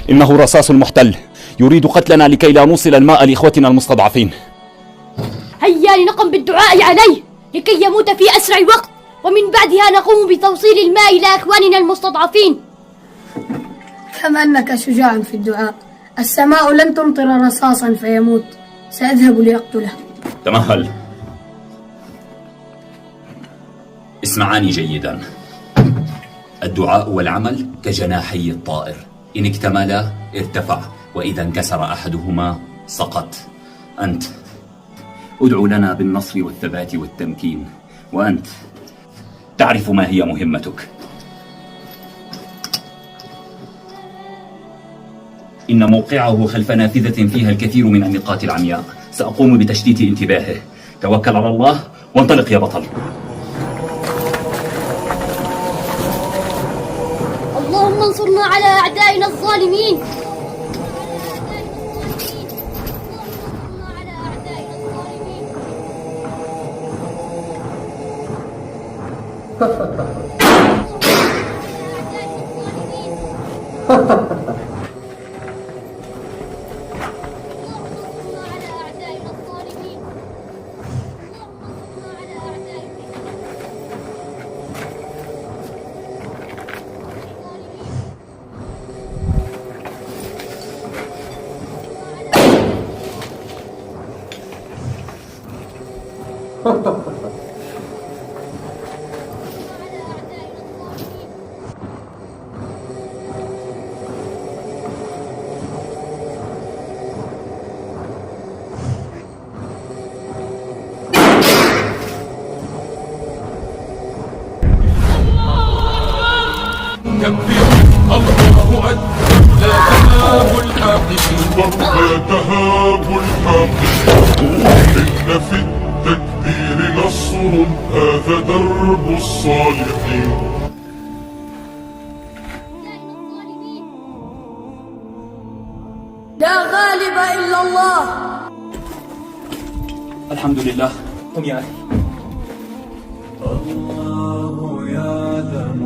إنه رصاص المحتل يريد قتلنا لكي لا نوصل الماء لإخوتنا المستضعفين. هيا لنقم بالدعاء عليه لكي يموت في أسرع وقت، ومن بعدها نقوم بتوصيل الماء إلى إخواننا المستضعفين. كم أنك شجاع في الدعاء. السماء لن تمطر رصاصا فيموت. سأذهب لأقتله. تمهل، اسمعاني جيدا. الدعاء والعمل كجناحي الطائر، إن اكتملا ارتفع، وإذا انكسر أحدهما سقط. أنت ادعو لنا بالنصر والثبات والتمكين، وأنت تعرف ما هي مهمتك. إن موقعه خلف نافذة فيها الكثير من النقاط العمياء. سأقوم بتشتيت انتباهه. توكل على الله وانطلق يا بطل. اللهم انصرنا على أعدائنا الظالمين. كبروا الله أكبر، لا تهاب الحاقدين، لا تهاب الحاقدين. إن في التكبير نصر، هذا درب الصالحين. لا غالب إلا الله. الحمد لله. قم يا أخي. الله يعلم.